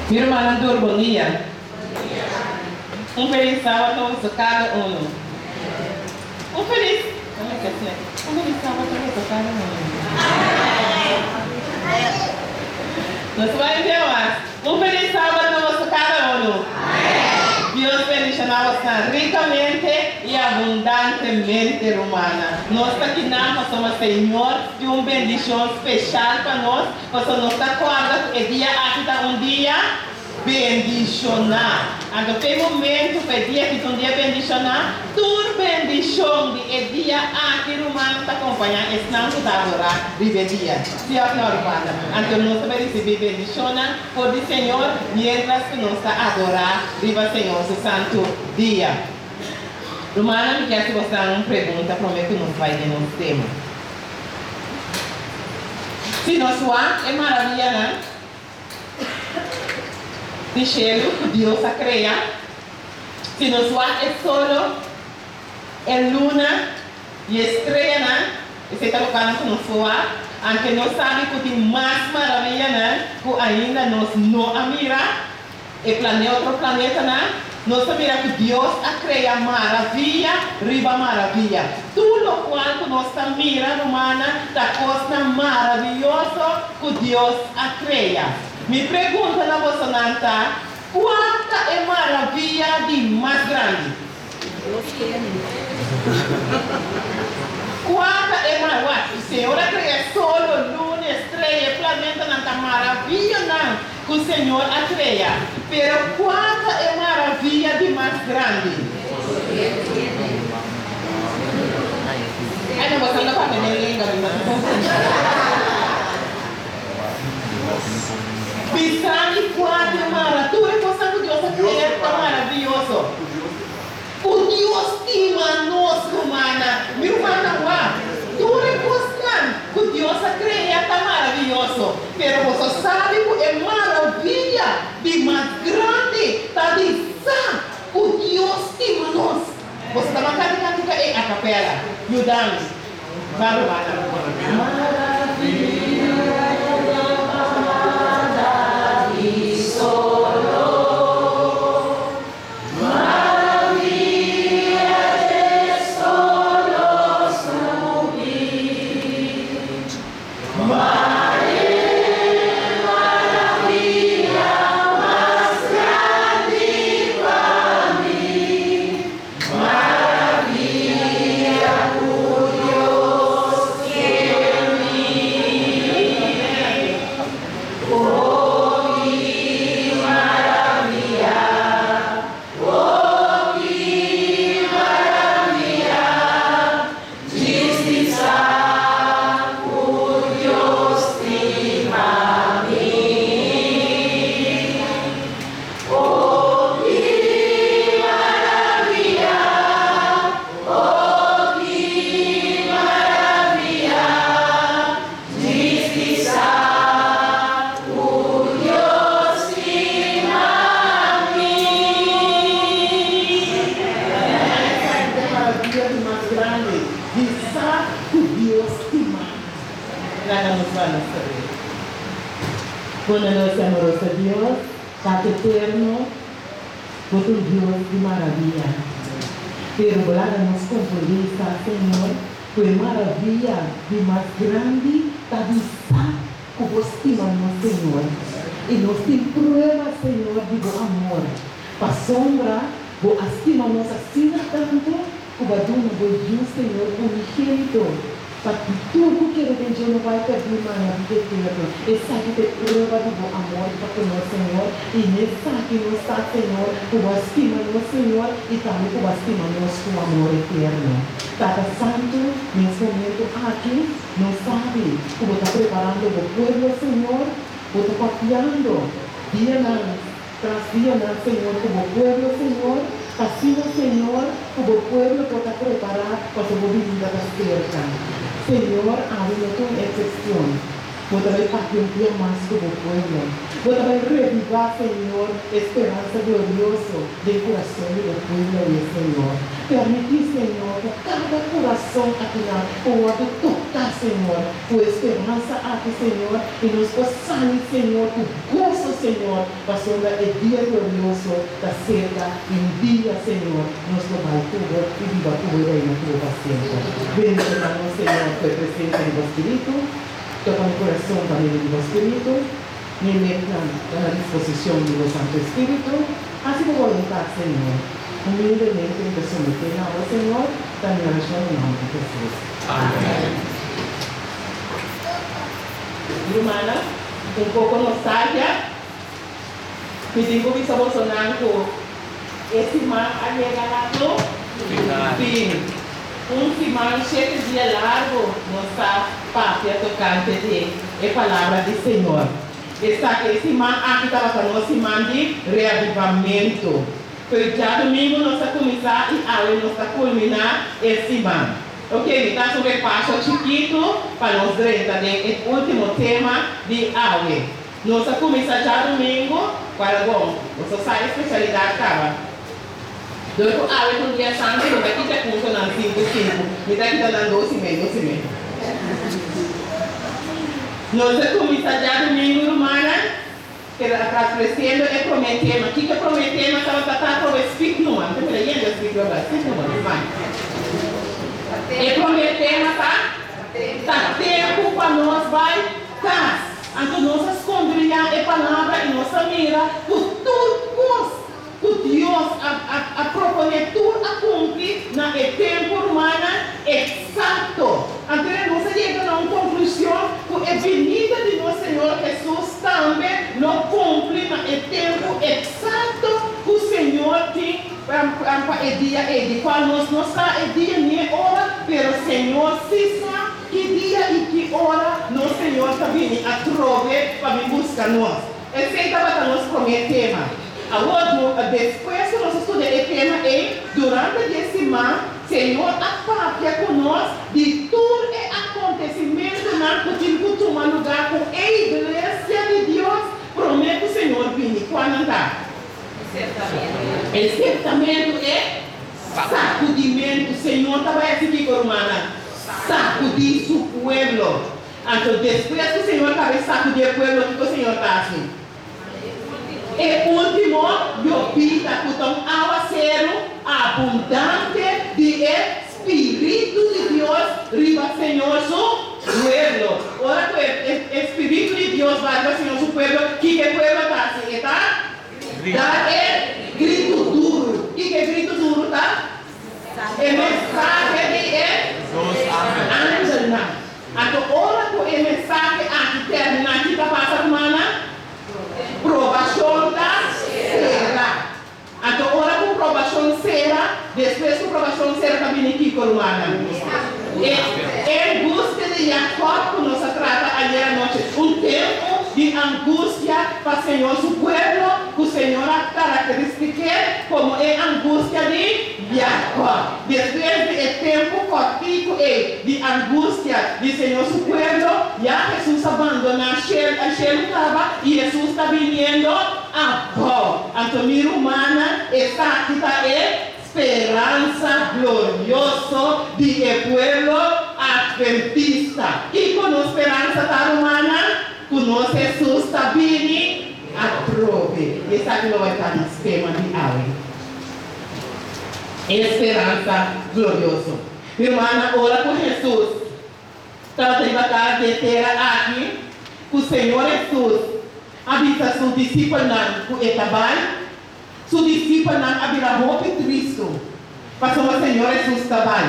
Mi rumannan tur bon dia. Un felis sabat na boso kada unu. Un felis, un felis sabat na boso kada unu. Nos bai un dia mas. Un felis sabat na boso kada unu. Dios bendishoná bosnan rikamente i abundantemente, rumannan. Nos ta kinan pasobra Señor tin un bendishon speshal pa nos. Pasobra nos ta kòrda ku e dia aki ta un dia bendishoná. Anto p'e momentu ku e dia aki ta un dia bendishoná, tur bendishon di e dia aki, rumannan, ta kompañá esnan ku ta adorá riba e dia. Sí òf nò, rumannan? Anto nos ta bai risibí bendishonnan for di Señor miéntras ku nos ta adorá riba Señor su santu dia. Rumannan, mi kier hasi bosan un pregunta promé ku nos bai den nos tema. Si nos wak e maravianan di shelu ku Dios a krea, si nos wak e solo, e luna i e streanan, esei ta lokualnan ku nos por wak, anke nos sabi ku tin mas maravianan ku ainda nos no a mira. E plane otro planetanan, nos ta mira ku Dios a krea maravia riba maravia. Tur lokual ku nos ta mira, rumannan, ta kosnan maravioso ku Dios a krea. Mi pregunta na bosonan ta, Kua ta e maravia di mas grandi? Kua ta e mar? Wak, Señor a krea solo, luna, estrella, e planetanan ta maraviyonan ku Señor a krea. Pero kua ta e maraviya di mas grandi? Ay, no, boso no papia den lenga, mi no ta konfundí. Bisa mi kua ta e mara, tur e kosnan ku Dios a krea ta maraviyoso. Ku Dios stima nos, rumannan. Mi rumannan, wak, tur e kosnan ku Dios a krea ta maravioso, pero boso sabi ku e maravia di mas grandi ta di sa ku Dios stima nos. Boso ta ban kanta kantika ei a kapela. Yuda mi. Ban, rumannan. Maravia yamada di solo. Maravilla de solo subi Ma e maravilla mas grandi pa mi Maravilla ku Dios kier mi Oh ki maravilla, oh ki maravilla, djis di sa ku Dios stima mi. Oh ki maravilla, oh ki maravilla, djis di sa ku Dios stima mi. Esaki ta e maravilla di mas grandi, di sa ku Dios stima mi. Laga nos ba nos saber. Bondadoso i amoroso Dios, Tata Eterno, Bo ta un Dios di maravilla. Pero Bo laga nos komprondé i sa, Señor, Ku e maravia di mas grandi ta di sa ku bo stima nos, Señor. I nos tin prueba, Señor, di bo amor, pasobra bo a stima nos asina tantu ku bo a duna bo Yu, Señor, unigénito, pa tur ku kere den dje no bai pèrdí ma na bida eterno. Esaki ta e prueba di bo amor pa ku nos, Señor, i n'esaki nos sa, Señor, ku bo a stima nos, Señor, i tambe ku bo a stima nos ku amor eterno. Tata Santu, nes momento aki nos sabi ku bo ta preparando bo pueblo, Señor. Bo ta papiando dianan tras dianan, Señor, ku bo pueblo, Señor. Asina, Señor, ku bo pueblo por ta prepará pasobra bo binida ta serka. Señor, awe no ta un eksepshon. Bo ta bai papia un dia mas ku bo pueblo. Bo ta bai revivá, Señor, e speransa glorioso den kurason di e pueblo awe, Señor. Permití, Señor, ku kada kurason akinan por wòrdu toká, Señor, ku e speransa aki, Señor, i nos por sali, Señor, ku goso, Señor, pasobra e dia glorioso ta serka i un dia, Señor, nos lo bai ku Bo i biba ku Bo i reina ku Bo pa semper. Bendishoná nos, Señor, ku e presensia di Bo Spiritu. Toca mi corazon pa medio di bo Spiritu, mi lepnan ta na disposicion di bo Santo Espiritu, haci bo boluntad, Señor. Humildemente mi ta somete na bo, Señor, ta mi oracion na nomber di Jesus. Amen. Rumannan, un poco nostalgia. Mi tin cu bisa bosonan cu e siman a yega na su fin. Un siman shete dia largu nos ta papia tocante di e Palabra di Señor. Esaki e siman aki tabata nos siman di reavivamento. Pero djadumingu nos a cuminsa y awe nos ta culmina e siman. Ok, mi ta haci un repaso chikito pa nos drenta den e ultimo tema di awe. Nos a kuminsá djadumingu, para bon, boso sa e spesialidat kaba. Dor ku awe ta un dia santu, mi ta kita puntonan sinku sinku, mi ta kita nan dos i mei, dos i mei. Nos a kuminsá djadumingu, rumannan, keda atras tresiendo e promé tema. Kiko e promé tema tabata ta? Atrobe spik numa. Mi ta mira yendo spik logra, spik numa, ruman. E promé tema ta, Ta tempu pa nos bai kas. Anto nos a skondriñá e palabra i nos a mira ku tur kos ku Dios a a proponé tur a kumpli na e tempu, rumannan, eksakto. Anto nos a yega na un konklushon ku e binida di nos Señor Hesus tambe lo kumpli na e tempu eksakto ku Señor tin pa e dia ei, di kual nos no sa e dia ni e ora, pero Señor sí sa. Ki dia i ki ora nos Señor ta bini atrobe pa bin buska nos? Esei tabata nos promé tema. Awor, despues ku nos a studia e tema ei, durante di e siman, Señor a papia ku nos di tur e akontesimentunan ku tin ku tuma lugá ku e iglesia di Dios promé ku Señor bini. Kua nan ta? E sertamentu, e sakudimentu. Señor ta bai hasi kiko, rumannan? Sakudí su pueblo. Anto despues ku Señor kaba e sakudí e pueblo, kiko Señor ta hasi? E último yobida ku ta un awaseru abundante di e Spiritu di Dios riba Señor su pueblo. Ora ku e Spiritu di Dios bai riba Señor su pueblo, kiko e pueblo ta hasi? E ta da e gritu duru. Kiko e gritu duru ta? E mensahe di e angelnan. Anto ora ku e mensahe aki terminá, ki ta pasa, rumannan? Probashon ta sera. Anto ora ku probashon sera, despues ku probashon sera ta bini kiko, rumannan? E angustia di Jakòb ku nos a trata ayer anochi. Un tempu di angustia pa Señor su pueblo ku Señor a karakteristik'é komo e angustia di Jakòb. Despues di e tempu kòrtiku ei di angustia di Señor su pueblo, ya Hesus a bandoná shelu kaba i Hesus ta biniendo abou. Anto mi rumannan, esaki ta e speransa glorioso di e pueblo adventista. Kiko nos speransa ta, rumannan? Ku nos Hesus ta bini atrobe. I esaki lo bai ta nos tema di awe. E speransa glorioso. Mi rumannan, ora ku Hesus tabata riba kara di e tera aki, ku Señor Hesus a bisa su disipelnan ku e ta bai, Su disipelnan a bira hopi tristu pasobra Señor Hesus ta bai.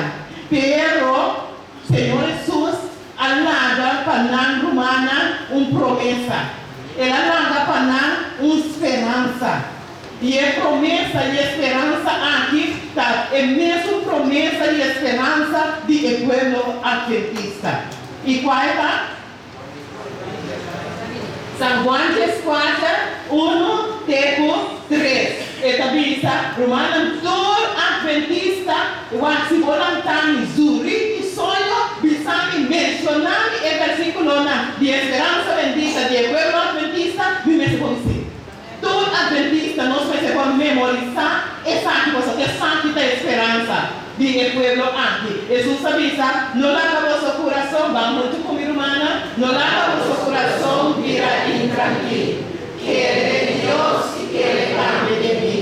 Pero Señor Hesus a laga pa nan rumannan un promesa. El a laga pa nan un speransa. I e promesa i e speransa aki ta e mesun promesa i e speransa di e pueblo adventista. I kua e ta? San Juan 14, unu te ku tres, e ta bisa, Rumannan tur adventista, wak si bo lanta mi zuri di soño, bisa mi, menshoná mi e versíkulonan di e speransa bendita di e pueblo adventista, mi mester por bisa. memorisá esaki, pasobra esaki ta e speransa di e pueblo aki. Hesus a bisa, No laga boso kurason, ban huntu ku mi rumannan, no laga boso kurason bira intrankil. Kere den Dios i kere tambe den mi.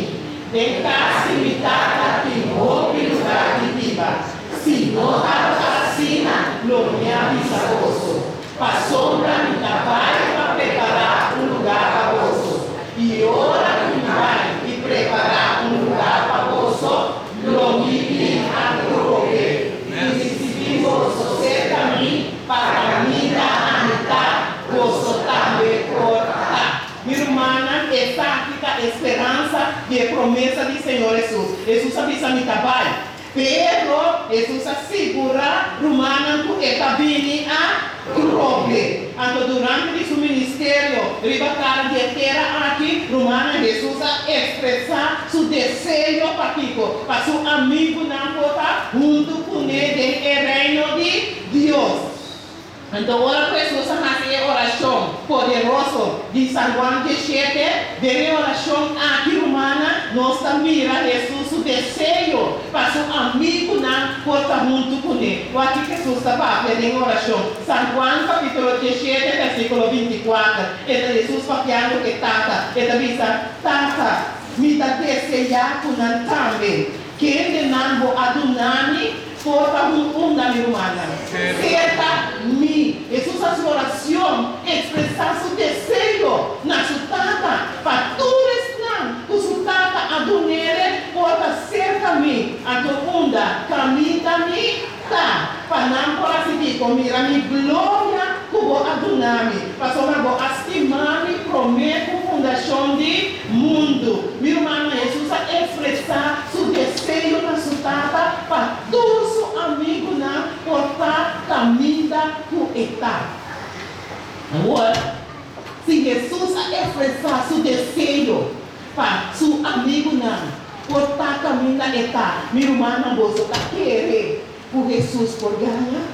Den kas di mi Tata tin hopi lugá di biba. Si no tabata asina, lo mi a bisa boso. Pasobra mi ta bai pa prepará un lugá pa boso. I ora ku mi bai i prepará un lugá pa boso, lo mi bin atrobe i risibí boso serka mi, pa kaminda ami ta, boso tambe por ta. Mi rumannan, esaki ta e speransa di e promesa di Señor Hesus. Hesus a bisa, Mi ta bai. Pero Hesus a sigurá rumannan ku e ta bini atrobe. Anto durante di su ministerio riba kara di e tera aki, rumannan, Hesus a ekspresá su deseo pa kiko? Pa su amigunan por ta huntu kuné den e Reino di Dios. Anto ora ku Hesus a hasi e orashon poderoso di San Juan 17, den e orashon aki, rumannan, nos ta mira Hesus su deseo pa su amigunan por ta huntu kuné. Wak ki Hesus ta papia den orashon. San Juan kapítulo 17 versíkulo 24, e ta Hesus papiando ku e Tata, e ta bisa, Tata, mi ta deseá ku nan tambe, kende nan bo a duna mi, Por ta un unda, mi rumannan. Serka mi. Hesus hasi oracion, expresa su deseo na su Tata pa tur esnan cu su Tata a dunele por ta serka mi. Anto unda caminda mi ta, pa nan por a sigui con mira mi gloria cu bo a duna mi, pasobra bo a stima mi prome cu fundacion di mundu. Mi rumannan, Hesus a expresa su deseo na su Tata pa tur su amigunan por ta kaminda ku e ta. Awor, si Hesus a ekspresá su deseo pa su amigunan por ta kaminda e ta, mi rumannan, boso ta kere ku Hesus por gaña?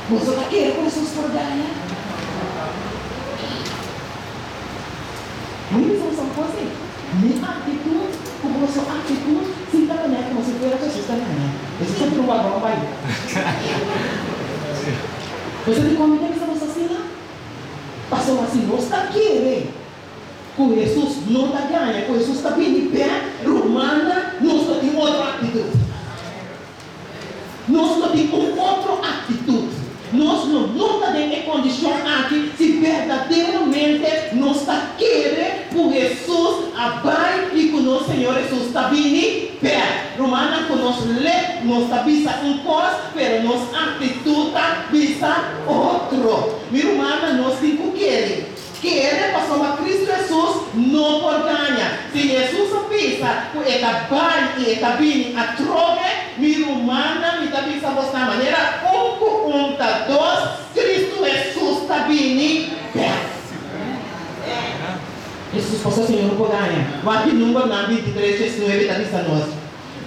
Boso ta kere ku Hesus por gaña? Mi bisa boso un kos ei, mi aktitut ku boso aktitut sin ta manera komo si fuera ku Hesus ta gaña. Hesus ta tira un wagon bai. Boso dikon mi ta bisa boso asina? Pasobra si nos ta kere ku Hesus no ta gaña, ku Hesus ta bini bèk, rumannan, nos lo tin otro aktitut. Nos lo tin un otro aktitut. Nos lo no ta den e kondishon aki si berdaderamente nos ta kere ku Hesus a bai i ku nos Señor Hesus ta bini bèk. Rumannan, ku nos lep nos ta bisa un kos, pero nos aktitut ta bisa otro. Mi rumannan, nos tin ku kere. Kere pasobra Cristo Hesus no por gaña. Si Hesus a bisa ku e ta bai i e ta bini atrobe, mi rumannan, mi ta bisa bosnan manera un ku un ta dos, Cristo Hesus ta bini bèk. Hesus pasobra Señor no por gaña. Wak di Numbernan 23 19 ta bisa nos,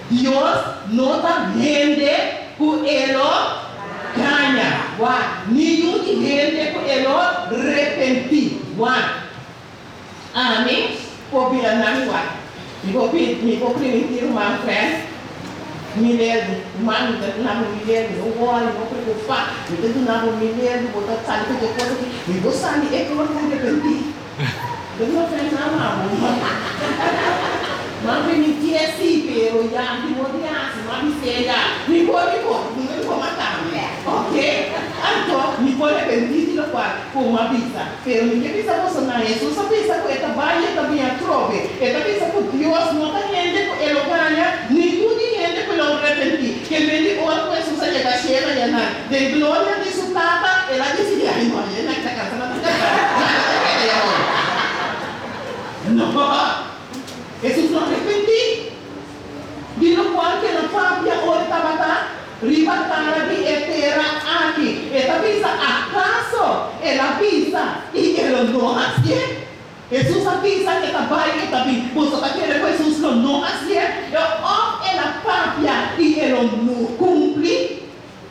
Dios no ta hende ku e lo gaña, wak, ni yu di hende ku e lo repentí, wak. Ami por bira nan, wak. Mi por pidi, mi por primintí ruman Frank mi lerdu, ruman, mi ta duna bo mi lerdu, no wòri, no preokupá, mi ta duna bo mi lerdu, bo ta sali ku dje kos aki, mi por sali e klor ku repentí. Pero no fren na mama Mama mi kier si pero ya mi por di hasi m'a bis'é ya mi por mi por mi no por mata mi ok anto mi por repentí di lokual ku m'a bisa pero mi ke bisa boso nan Hesus a bisa ku e ta bai e ta bin atrobe e ta bisa ku Dios no ta hende ku e lo gaña ni yu di hende ku e lo repentí ke men di ora ku Hesus a yega shelu aya nan Den gloria di su Tata, el a disidí, Ay no, ayer nan ta kansa nan ta kansa, nan ta keda ya hoy. No, Hesus no a repentí di lokual ku el a papia ora e tabata riba kara di e tera aki. E ta bisa, Akaso el a bisa i e lo no hasié? Hesus a bisa ku e ta bai, e ta bin. Boso ta kere ku Hesus lo no hasié? Òf el a papia i e lo no kumpli?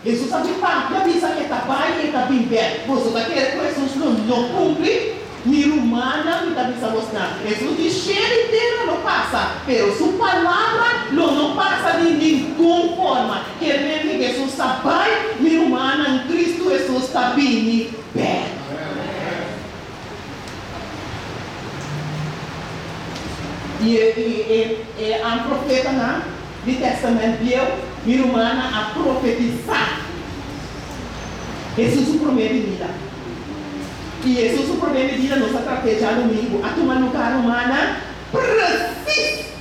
Hesus a bin papia bisa ke ta bai i e ta bin bek. Boso ta kere ku Hesus lo no kumpli? Mi ruman. rumannan, mi ta bisa bosnan, Hesus di shelu i tera lo pasa, pero su palabra lo no pasa di ningun forma. Kier men ku Hesus ta bai, mi rumannan, Kristu Hesus ta bini bèk. I e e an profetanan di Tèstamènt Bieu, mi rumannan, a profetisá Hesus su promé binida. I Hesus su promé binida nos a trat'é djadumingu, a tuma lugá, rumannan, presis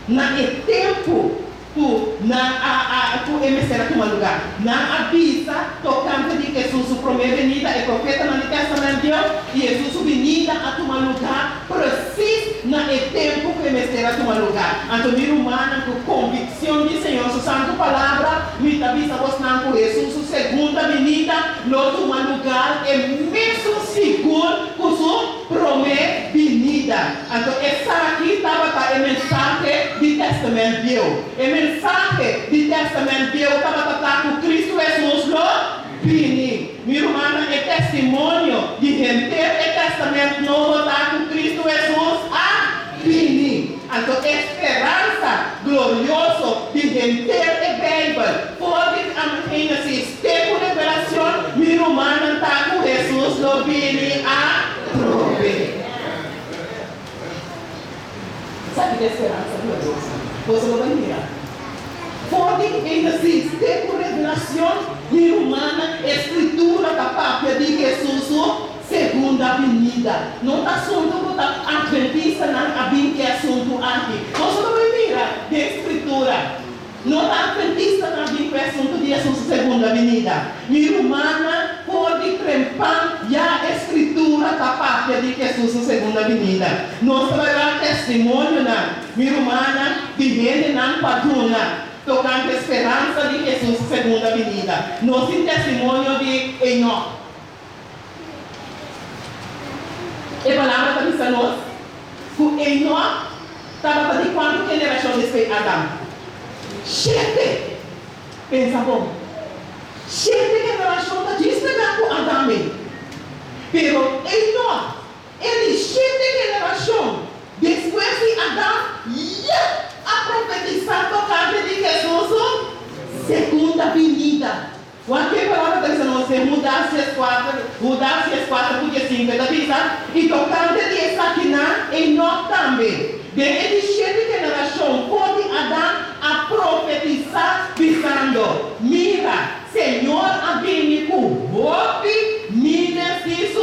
na e tempu ku nan a a ku e mester a tuma lugá. Nan a bisa tokante di Hesus su promé benida, e profetanan di Tèstamènt Bieu, i Hesus su binida a tuma lugá presis na e tempu ku e mester a tuma lugá. Anto mi rumannan, ku konvikshon di Señor su santu palabra, mi ta bisa bosnan ku Hesus su segunda binida lo tuma lugar e mesun sigur ku su promé binida. Anto esaki tabata e mensahe di Tèstamènt Bieu. E mensahe di Tèstamènt Bieu tabata ta ku Kristu Hesus lo bini. Mi rumannan, e testimonio di henter e Tèstamènt Nobo ta ku Kristu Hesus a bini. Anto e speransa glorioso di henter e Beibel, for di Génesis te ku Revelacion, mi rumannan, ta ku Hesus lo bini atrobe. Esaki ta e speransa glorioso. Boso lo bai mira. For di Génesis te ku Revelacion, mi rumannan, e Scritura ta papia di Hesus su segunda binida. No ta asuntu ku ta adventistanan a bin ku e asuntu aki. Boso lo bai mira den Scritura. No ta adventistanan bin ku e asuntu di Hesus su segunda binida. Mi rumannan, for di trempan ya e Scritura ta papia di Hesus su segunda binida. Nos ta bai wak testimonionan, mi rumannan, di hendenan pa duna tokante speransa di Hesus su segunda binida. Nos tin testimonio di Enoch. E palabra ta bisa nos ku Enoch tabata di kuantu generashon despues Adam? Shete! Pensa bon. Shete generashon ta djis pegá ku Adam ei. Pero Enoch, e di shete generashon despues di Adam, ya a profetisá tokante di Hesus su segunda binida. Wak ke palabra ta bisa nos den Hudas 14, Hudas 14 ku 15, e ta bisa, I tokante di esakinan, Enok tambe, den e di shete generashon for di Adan, a profetisá, bisando, Mira, Señor a bini ku hopi miles di su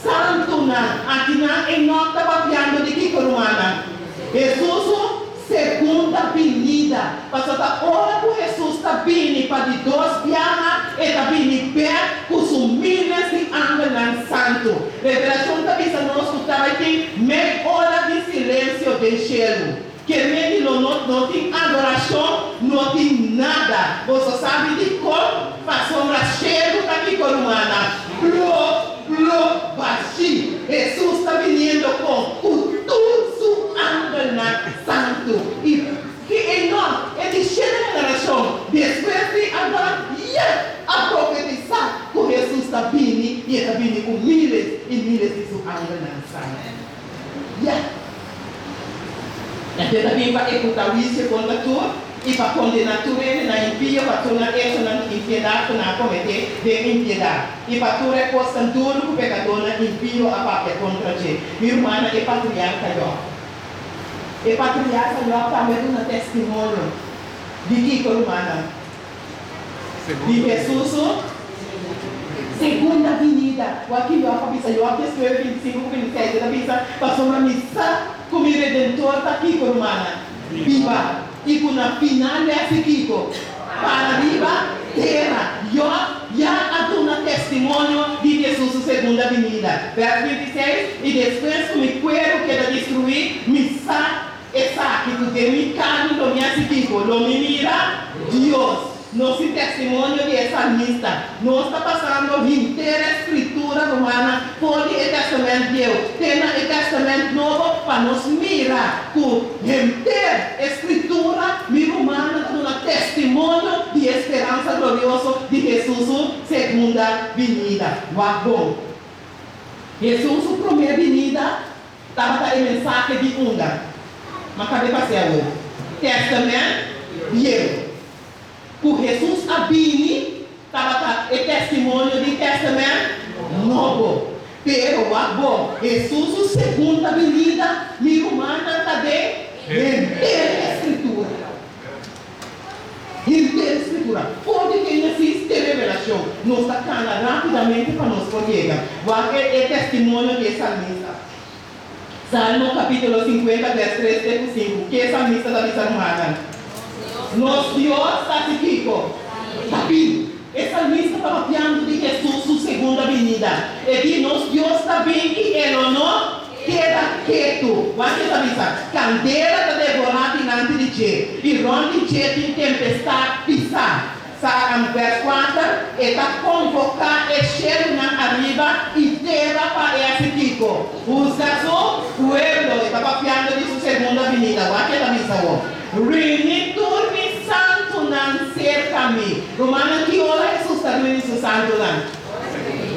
santunan. Akinan Enok ta papiando di kiko, rumannan? Hesus su Segunda binida. Pasobra ta ora ku Hesus ta bini pa di dos biaha, e ta bini bèk ku su míles di angelnan santu. Revelashon ta bisa nos ku ta bai tin mei ora di silensio den shelu. Ke menti lo no no tin adorashon, no tin nada. Boso sabi dikon? Pasobra shelu ta kiko, rumannan? Blo, blo bashí. Hesus ta biniendo kon? Ku tur su angelnan santu. I ki Enok, e di shete generashon despues di Adan, ya a profetisá ku Hesus ta bini i e ta bini ku míles i míles di su angelnan santu. Ya. E ta bin pa ehekutá huisio kontra tur i pa kondená tur hendenan impio pa tur nan echonan di impiedat ku nan a kometé den impiedat, i pa tur e kosnan duru ku pekadónan impio a papia kontra dje. Mi rumannan, e patriarka Jòb. E patriarka Jòb tambe a duna testimonio di kiko, rumannan? Di Hesus su segunda binida. Wak ki Jòb a bisa? Jòb 19, 25 ku 26, e ta bisa, Pasobra mi sa ku mi Redentor ta kiko, rumannan? Biba. I ku na final lès di kiko? Para riba tera. Jòb ya a duna testimonio di Hesus su segunda binida. Vèrs 26, I despues ku mi kueru keda destruí, mi sa esaki, ku den mi karni lo mi hasi kiko? Lo mi mira Dios. Nos tin testimonio di e salmista. Nos ta pasando henter e Scritura Romana for di e Testament Bieu te na e Testament Nobo pa nos mira cu henter e Scritura, mi rumannan, ta duna testimonio di e speransa glorioso di Jesus su segunda binida. Wak bon. Hesus su promé binida tabata e mensahe di unda? Ma kab'é pas'é awor. Tèstamènt Bieu. Ku Hesus a bini tabata e testimonio di Tèstamènt Nobo. Pero wak bo, Hesus su segunda binida, mi rumannan, ta den henter e Skritura. Henter e Skritura. For di Génesis te Revelashon. Nos ta kana rápidamente pa nos por yega. Wak e testimonio di e salmista. Salmo kapítulo 50 vèrs 3 te ku 5. Ke e salmista ta bisa rumannan? Nos Dios ta hasi kiko? Ta bin. E salmista ta papiando di Hesus su segunda binida. E di, Nos Dios ta bin i e lo no keda ketu. Wak e ta bisa, Kandela ta devorá dilanti di dje, i rònt di dje tin tempestat pisá. Sa vèrs 4, E ta konvoká e shelunan ariba i tera pa e hasi kiko? Husga su pueblo. E ta papiando di su segunda binida. Wak e ta bisa awor, Rini tur mi santunan serka mi. Rumannan, ki ora Hesus ta rini su santunan?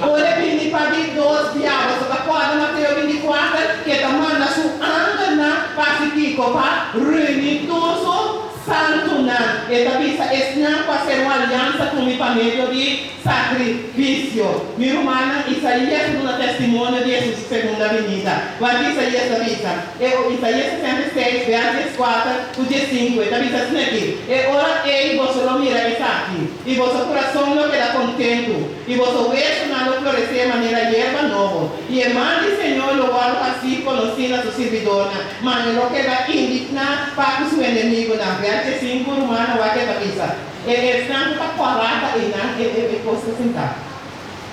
Ora e bini pa di dos bia. Boso ta kòrda Mateo 24, ku e ta manda su angelnan pa hasi kiko? Pa rini tur su Santunan, e ta bisa esnan ku a sera un aliansa ku mi pa medio di sakrifisio. Mi rumannan, Isaías ta duna testimonio di Hesus su segunda binida. Wak Isaías ta bisa? E o Isaías 66, vèrs 14 ku 15, e ta bisa asina aki, E ora ei boso lo mira esaki, i boso kurason lo keda kontentu, i boso wesunan lo floresé manera yerba nobo, i e man di Señor lo wòrdu hasí konosí na su sirbidornan. Ma e lo keda indigná pa ku su enemigunan. Vèrs 5, Rumannan, wak e ta bisa, E esnan ku ta kòrá ta einan e e kos ta sintá.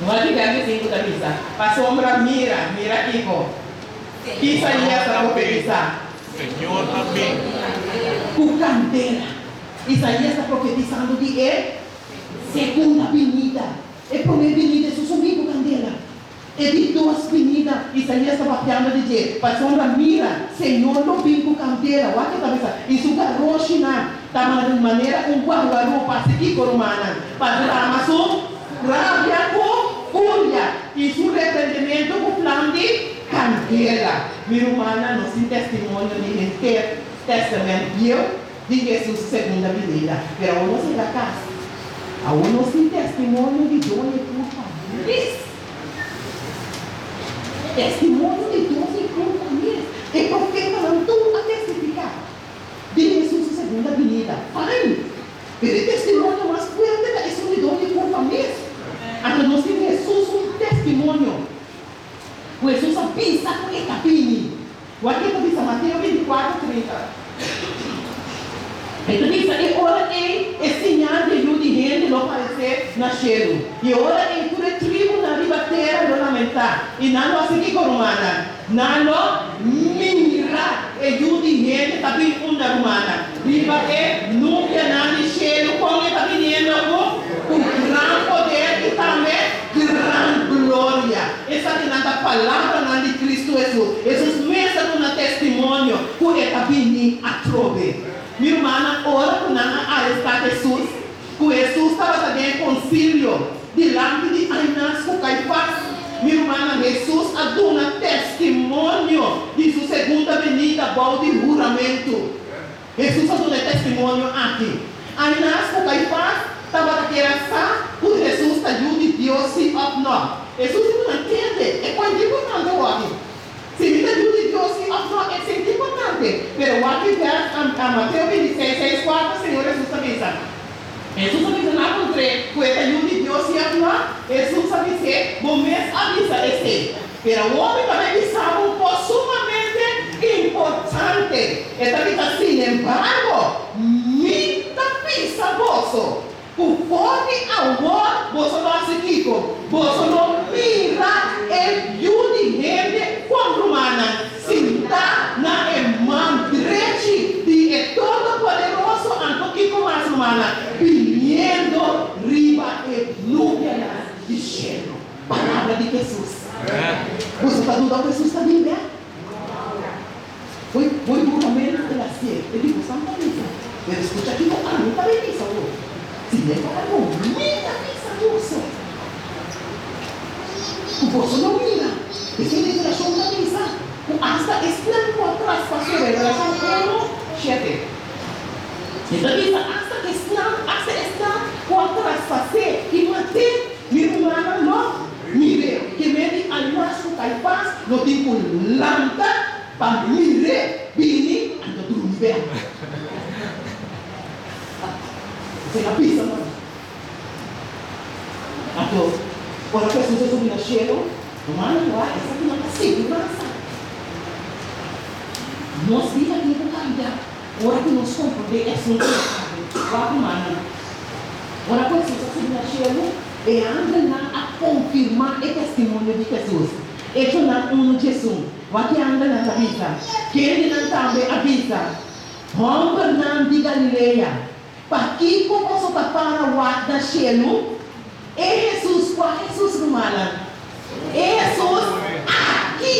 Wak di vèrs 5 ta bisa, Pasobra mira, mira kiko Isaías ta profetisá. Señor a bin. Ku kandela. Isaías ta profetisando di e segunda binida. E promé binida Hesus a bin ku kandela. E di dos binida, Isaías ta papiando di dje, Pasobra mira, Señor lo bin ku kandela, wak e ta bisa, i su garoshinan ta manera un guaruaru pa hasi kiko, rumannan? Pa drama su rabia ku furia i su reprendimentu ku flam di kandela. Mi rumannan, nos tin testimonio di henter Tèstamènt Bieu di Hesus su segunda binida, pero awor nos yega kas. Awor nos tin testimonio di doño tur pais. Testimonio di dos i tur famia. E profetanan tur a testifiká di Hesus su segunda binida. Fine! Pero e testimonio mas fuerte ta esun di dos i tur famia. Anto nos tin Hesus su testimonio ku Hesus a bisa ku e ta bini. Wak e ta bisa Mateo 24, 30. E ta bisa, E ora ei e siñal di e Yu di hende lo paresé na shelu, i e ora ei tur e tribunan riba tera lo lamentá, i nan lo hasi kiko, rumannan? Nan lo mira e Yu di hende ta bin unda, rumannan? Riba e nubianan di shelu. Kon e ta biniendo? Ku ku gran poder i tambe gran gloria. Esakinan ta palabranan di Kristu Hesus. Hesus mes a duna testimonio ku e ta bini atrobe. Mi rumannan, ora ku nan a arestá Hesus, ku Hesus tabata den e konsilio dilanti di Anás ku Kaifas, mi rumannan, Hesus a duna testimonio di su segunda binida bou di huramentu. Hesus a duna e testimonio aki. Anás ku Kaifas tabata kier a sa ku Hesus ta Yu di Dios sí òf nò. Hesus di duna kende e kuenta importante wòrdi. Si mi ta Yu di Dios sí òf nò esei ta importante. Pero wak di vèrs a Mateo 26, 6, 4 Señor Hesus ta bisa. Hesus a bisa nan puntr'é ku e ta Yu di Dios sí òf nò. Hesus a bis'é, Bo mes a bisa esei. Pero awor mi ta bay bisa bo un kos sumamente importante. E ta bisa, Sinembargo, mi ta bisa boso ku for di awor boso lo hasi kiko? Boso lo mira e Yu di hende kon rumannan sintá na e man drechi di e Todopoderoso, anto kiko mas, rumannan? Biniendo riba e nubianan di shelu. Palabra di Hesus. Boso ta duda ku Hesus ta biba? Bo bo huramentu el a hasié, e di bosan ta bisa. Pero skucha kiko ami ta bai bisa bo. Sin embargo, mi ta bisa boso ku boso lo mira. Esei Revelashon ta bisa ku asta esnan ku a traspas'é, Revelashon unu, shete. E ta bisa asta esnan, asta esnan ku a traspas'é i mat'é, mi rumannan lo mir'é. Ke men di Anás ku Kaifas lo tin ku lanta pa mir'é bini, anto drumi bèk. Esei a bisa nos. Anto, ora ku Hesus a subi na shelu, rumannan wak esakinan ta siguransa. Nos bida tin ku kambia ora ku nos komprondé e asuntunan aki. Wak rumannan, ora ku Hesus a subi na shelu, e angelnan a konfirmá e testimonio di Hesus. Echonan unu diesun, wak e angelnan ta bisa, Kendenan tambe a bisa, Hòmbernan di Galilea, Pakiko boso ta para wak na shelu? E Hesus, kua Hesus, rumannan? E Hesus aki!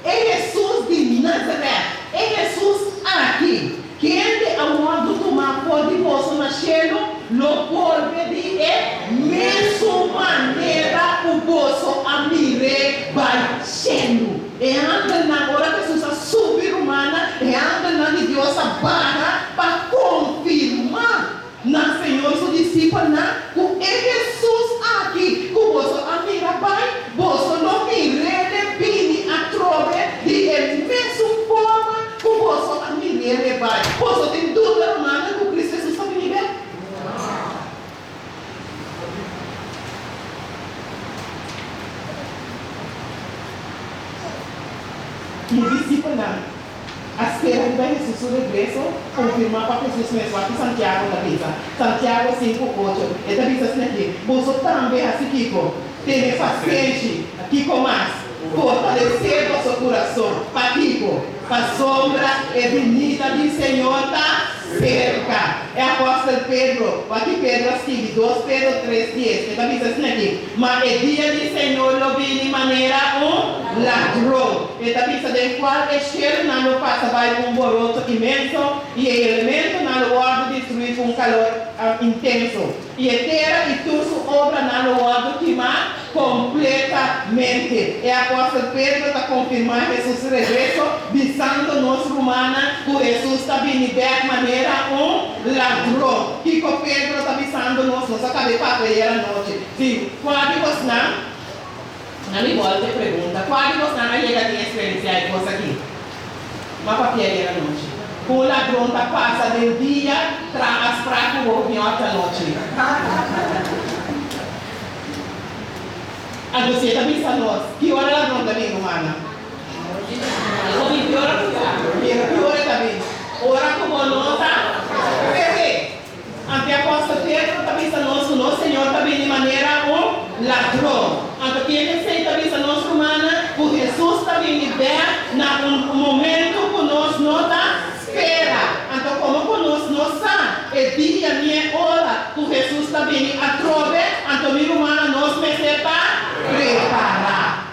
E Hesus di Nazaret! E Hesus aki, kende a wòrdu tumá for di boso na shelu, lo bolbe di e mesun manera ku boso a mir'é bai shelu. E angelnan, ora Hesus a subi, rumannan, e angelnan di Dios a baha pa konfirmá na Señor su disipelnan ku e Hesus aki ku boso a mira bai, boso lo mir'é bini atrobe di e mesun forma ku boso a mir'é bai. Boso tin duda, rumannan, ku Cristo Hesus ta bini bèk? I e disipelnan a spera riba Hesus su regreso, konfirmá pa Hesus mes. Wak ki Santiago ta bisa, Santiago 5, 8, e ta bisa asina aki, Boso tambe hasi kiko? Tene pasenshi. Kiko mas? Fortalesé boso kurason. Pakiko? Pasobra e binida di Señor ta serka. E apòstel Pedro, wak ki Pedro a skibi, Dos Pedro tres dies, e ta bisa asina aki, Ma e dia di Señor lo bini manera un ladron. E ta bisa den kual e shelunan lo pasa bai ku un boroto inmenso i e elementonan lo wòrdu destruí ku un kalor intenso. I e tera i tur su obranan lo wòrdu kimá kompletamente. E apòstel Pedro ta konfirmá Hesus su regreso, bisando nos rumannan ku Hesus ta bini bèk manera un ladron. Kiko Pedro ta bisando nos? Nos a kaba e papia ayer anochi. Si, kua di bosnan, na mi bòlta e pregunta, kua di bosnan a yega di eksperensiá e kos akí? M'a papia ayer anochi. Ku un ladron ta pasa den dia traha sprak ku bo bin ot anochi. Anto si e ta bisa nos, ki ora ladron ta bin, rumannan? Bo bin ki ora ku ta? Mira ki ora e ta bin. Ora ku bo no ta prevé. Anto e apòstel Pedro ta bisa nos ku nos Señor ta bini manera un ladron. Anto ken esei ta bisa nos, rumannan? Ku Hesus ta bini bèk na un momentu ku nos no ta spera. Anto komo ku nos no sa e dia ni e ora ku Hesus ta bini atrobe, anto mi rumannan nos mester ta prepará.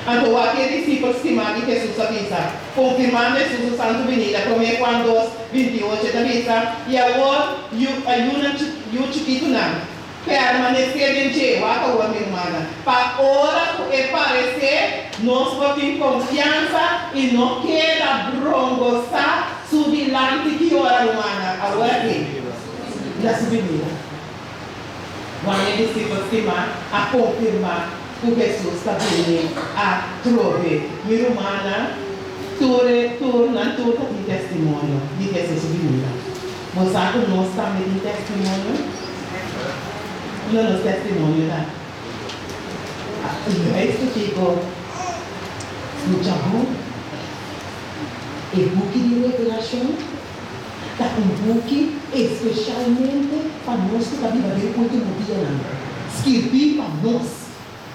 Anto wak e disipel stimá di Hesus a bisa, konfirmando Hesus su santu binida, Promé Juan dos, 28, e ta bisa, I awor, yu, yunan yu chikitunan, permanesé den dje, wak awor, mi rumannan, pa ora ku e paresé, nos por tin konfiansa i no keda brongosá su dilanti. Ki ora, rumannan? Awor aki, na su binida. Juan e disipel stimá a konfirmá ku Hesus ta bini atrobe. Mi rumannan, tur e tur nan tur ta tin testimonio di Hesus su binida. Bo sa ku nos tambe tin testimonio? Unda nos testimonio ta? Luister kiko, skucha bon e buki di Revelashon. Ta un buki espeshalmente pa nos ku ta biba den último dianan, skirbí pa nos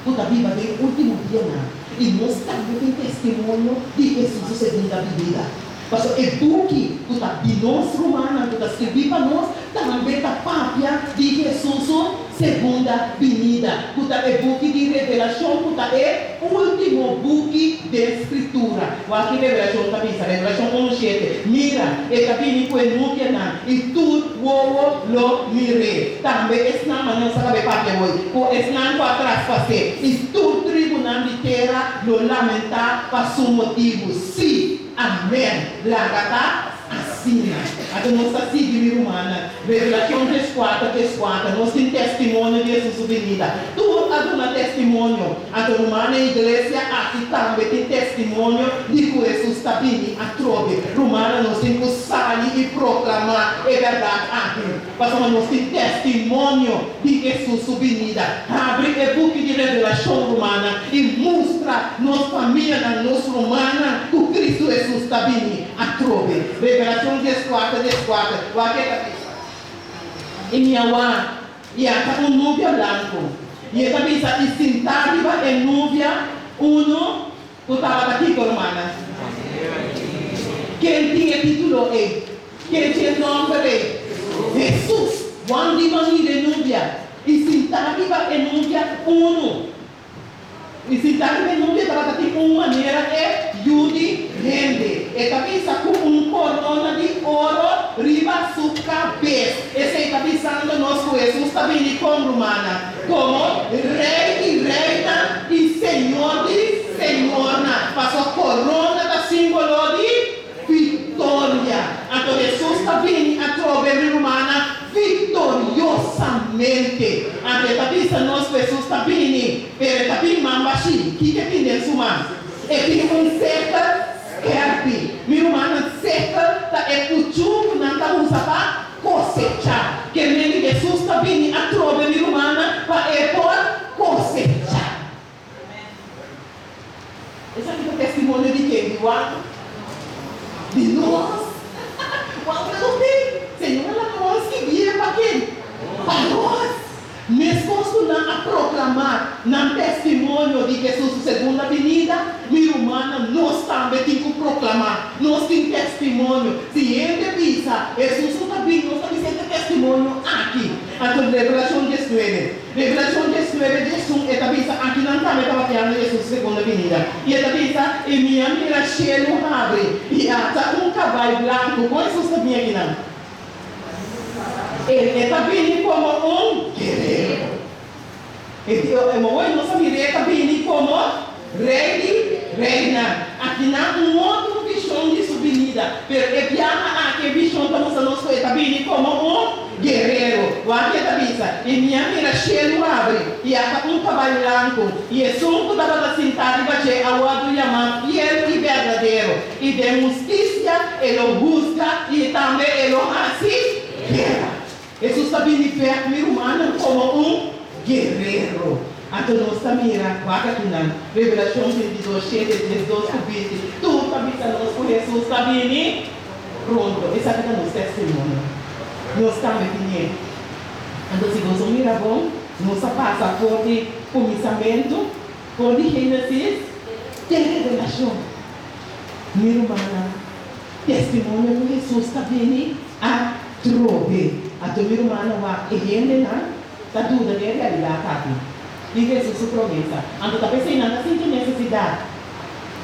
ku ta biba den último dianan, i nos tambe tin testimonio di Hesus su segunda binida. Pasobra e buki ku ta di nos rumannan ku ta skirbí pa nos tambe ta papia di Hesus su segunda binida, ku ta e buki di Revelashon, ku ta e último buki den Skritura. Wak ki Revelashon ta bisa, Revelashon unu shete, Mira, e ta bini ku e nubianan, i tur wowo lo mir'é, tambe esnan, ma nos a kab'é papia hoy, ku esnan ku a traspas'é, i tur. tera lo lamentá pa su motibu. Sí, amèn. Laga ta asina. Anto nos ta sigui, mi rumannan. Revelashon 14, 14, nos tin testimonio di Hesus su binida. Tur a duna testimonio. Anto rumannan, e iglesia aki tambe tin testimonio di ku Hesus ta bini atrobe. Rumannan, nos tin ku sali i proklamá e bèrdat aki, pasobra nos tin testimonio di Hesus su binida. Habri e buki di Revelashon, rumannan, i mustra nos famianan, nos rumannan, ku Kristu Hesus ta bini atrobe. Revelashon 14, 14, wak e ta bisa. I mi a wak, i ata un nubia blanku. I e ta bisa, I sintá riba e nubia unu ku tabata kiko, rumannan? Ken tin e título ei? Ken tin e nòmber ei? Hesus! Juan di mira e nubia, i sintá riba e nubia unu. I si ta riba e nubia tabata tin un manera e yu di hende. E ta bisa ku un korona di oro riba su kabes. Esei ta bisando nos ku Hesus ta bini kon, rumannan? Komo Rei di reinan i Señor di señornan. Pasobra korona ta símbolo di viktoria. Anto Hesus ta bini atrobe, mi rumannan, Viktoriosamente. Anto e ta bisa nos ku Hesus ta bini, pero e ta bin man bashí. Kiko e tin den su man? E tin un sekel skèrpi. Mi rumannan, sekel ta e kuchú ku nan ta usa pa kosechá. Ke men di Hesus ta bini atrobe, mi rumannan, pa e por kosechá. Esaki ta testimonio di ken? Di Juan? Di nos? Juan ta nos tin. Señor a laga Juan skibié pa ken? Pa nos. Meskos ku nan a proklamá nan testimonio di Hesus su segunda binida, mi rumannan, nos tambe tin ku proklamá. Nos tin testimonio. Si hende bisa, Hesus no ta bin, nos ta bisa e ta testimonio aki. Anto Revelashon 19. Revelashon 19, 11, e ta bisa, Aki nan tambe ta papiando di Hesus segunda binida. I e ta bisa, I mi a mira shelu habri, i ata un kabai blanku. Kon Hesus ta bini akinan? E ta bini komo un guerero. E di, E mooi nos a mira e ta bini komo Rei di reinan. Akinan un otro vishon di su binida, pero e biaha aki e vishon ta mustra nos ku e ta bini komo un guerero. Wak e ta bisa, I mi a mira shelu habri, i ata un kabai blanku, i esun ku tabata sintá riba dje a wòrdu yamá Fiel i Berdadero, i den hustisia e lo husga i tambe e lo hasi guera. Hesus ta bini bèk mi rumannan komo un guerero. Anto nos ta mira wak akinan, Revelashon 22, 7, 12 ku 20, tur ta bisa nos ku Hesus ta bini pronto. Esaki ta nos testimonio. Nos tambe tinié. Anto si boso mira bon, nos a pasa for di kuminsamentu, for di Génesis te Revelashon. Mi rumannan, testimonio ku Hesus ta bini atrobe. Anto mi rumannan wak e hendenan ta duda den e realidat aki di Hesus su promesa. Anto ta p'esei nan ta sinti nesesidat.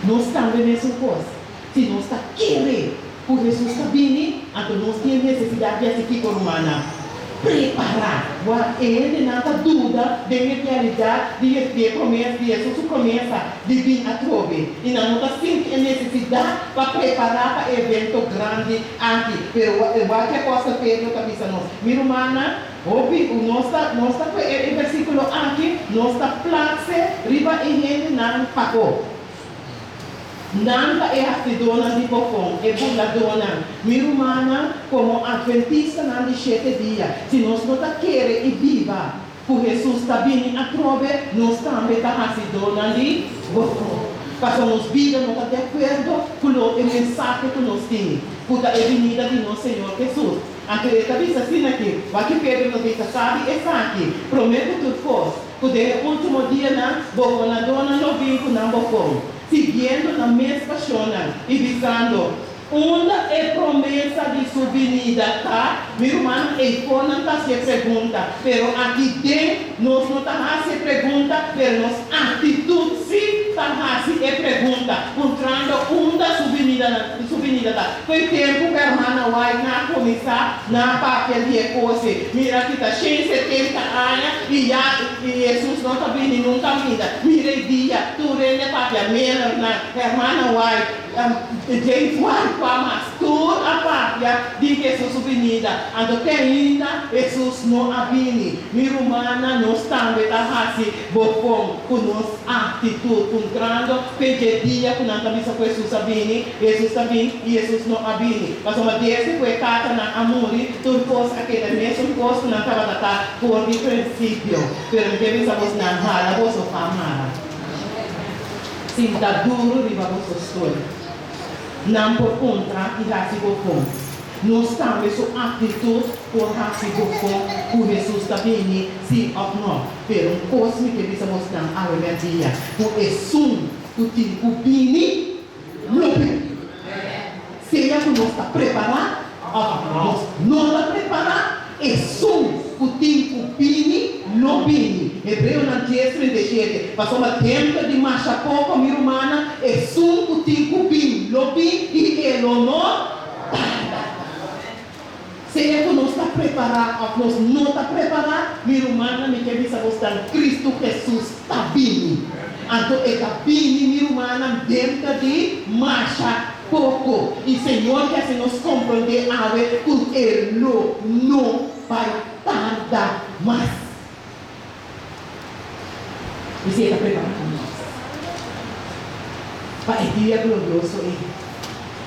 Nos tambe mesun kos. Si nos ta kere ku Hesus ta bini, anto nos tin e nesesidat di hasi kiko, rumannan? Prepará. Wak e hendenan ta duda den e realidat di e promesa, di Hesus su promesa di bin atrobe, i nan no ta sinti e nesesidat pa prepará pa e evento grandi aki. Pero wak e apòstel Pedro ta bisa nos, Mi rumannan, hopi ku nos ta nos ta kue e versíkulo aki, nos ta plakse riba e hendenan pako. Nan ta e hasidónan di bofon, e burladónan. Mi rumannan, komo atventistanan di shete dia, si nos no ta kere i biba ku Hesus ta bini atrobe, nos tambe ta hasidónan di bofon. Pasobra nos bida no ta di akuerdo ku lo e mensahe ku nos tin, ku ta e binida di nos Señor Hesus. Anto e ta bisa asina aki, wak Pedro ta bisa, Sabi esaki, promé ku tur kos, Ku den e último dianan bofonadónan lo bin ku nan bofon, siguiendo nan mes pashonnan i bisando, Unda e promesa di su binida ta? Mi rumannan, eifó nan ta hasi e pregunta, pero aki den nos no ta hasi e pregunta, pero nos aktitut sí ta hasi e pregunta, puntrando unda su binida su binida ta. Fo'i tempu ku hermana White na a kuminsá na papia di e kos ei, mira ki ta 170 aña i ya i Hesus no ta bini nunka ainda. Mira e dia, tur hende papia. papia, Millernan, Hermana White, James White, kua mas, tur a papia di Hesus su binida. Anto te ainda Hesus no a bini. Mi rumannan, nos tambe ta hasi bofon ku nos aktitut, puntrando p'e dje dia ku nan ta bisa ku Hesus a bini, Hesus ta bin i Hesus no a bini. Pasobra desde ku e tatanan a muri, tur kos a keda mesun kos ku nan tabata ta for di prinsipio. Pero mi ke bisa bosnan, hala boso pa mara. Sinta duru riba boso stul. Nan por puntra i hasi bofon. Nos tambe su aktitut por hasi bofon ku Hesus ta bini, si òf nò. Pero un kos mi ke bisa bosnan awe mèrdia, ku esun ku tin ku bini, lo bini. Sea ku nos ta prepará òf nos no ta prepará, esun ku tin ku bini, lo bini. Hebreonan dies, 37. Pasobra denter di masha poko, mi rumannan, esun ku tin ku bin, lo bin i e lo no tarda. Sea ku nos ta prepará òf nos no ta prepará, mi rumannan, mi ke bisa bosnan, Kristu Hesus ta bini. Anto e ta bini, mi rumannan, denter di masha poko. I Señor ke hasi nos komprondé awe ku e lo no bai tarda mas. I si e ta prepará pa nos pa e dia glorioso ei.